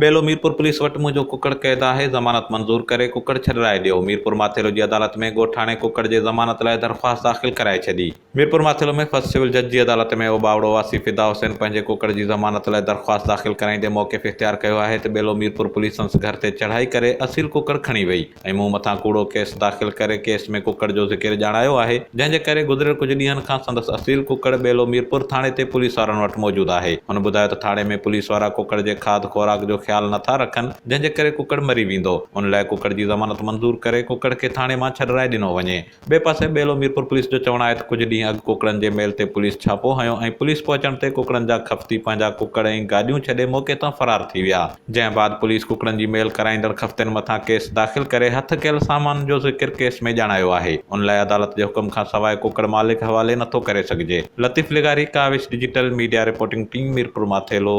ٻيلو Mirpur police وٽ منهنجو ڪڪڙ قيد آهي، ضمانت منظور ڪري ڪڪڙ ڇڏرائي ڏيو، ميرپور ماٿيلو جي عدالت ۾ ڳوٺاڻي ڪڪڙ جي ضمانت لاء درخواست داخل ڪرائي ڇڏي. ميرپور ماٿيلو ۾ فرسٽ سول جج جي عدالت ۾ اوٻاوڙو واسي فدا حسين پنهنجي ڪڪڙ جي ضمانت لاء درخواست داخل ڪرائيندي موقف اختيار ڪيو آهي ته ٻيلو ميرپور پوليس سندس گهر تي چڙهائي ڪري اصيل ڪڪڙ کڻي وئي ۽ مون مٿان ڪوڙو ڪيس داخل ڪري ڪيس ۾ ڪڪڙ جو ذڪر ڄاڻايو آهي، جنهن جي ڪري گذريل ڪجهه ڏينهن کان سندس اصيل ڪڪڙ ٻيلو ميرپور ٿاڻي تي پوليس وارن وٽ موجود آهي. هن ٻڌايو ته ٿاڻي ۾ پوليس وارا ڪڪڙ جي کاڌ خوراڪ جو خيال نٿا رکن، جنهن جي ڪري ڪڪڙ مري ويندو، ان لاء ڪڪڙ جي ضمانت منظور ڪري ڪڪڙ کي ٿاڻي مان ڇڏرائي ڏنو وڃي. ٻئي پاسي ٻيلو ميرپور پوليس جو چوڻ آهي ته ڪجهه ڏينهن اڳ ڪڪڙن جي ميل تي پوليس ڇاپو هنيو ۽ پوليس پهچڻ تي ڪڪڙن جا خفتي پنهنجا ڪڪڙ ۽ گاڏيون ڇڏي موقعي تان فرار ٿي ويا، جنهن بعد پوليس ڪڪڙن جي ميل ڪرائيندڙ خفتين مٿان ڪيس داخل ڪري هٿ ڪيل سامان جو ذڪر ڪيس ۾ ڄاڻايو آهي، ان لاء عدالت جي حڪم کان سواء ڪڪڙ مالڪ حوالي نٿو ڪري سگهجي. لطيف لغاري، Kawish digital media reporting team Mirpur Mathelo.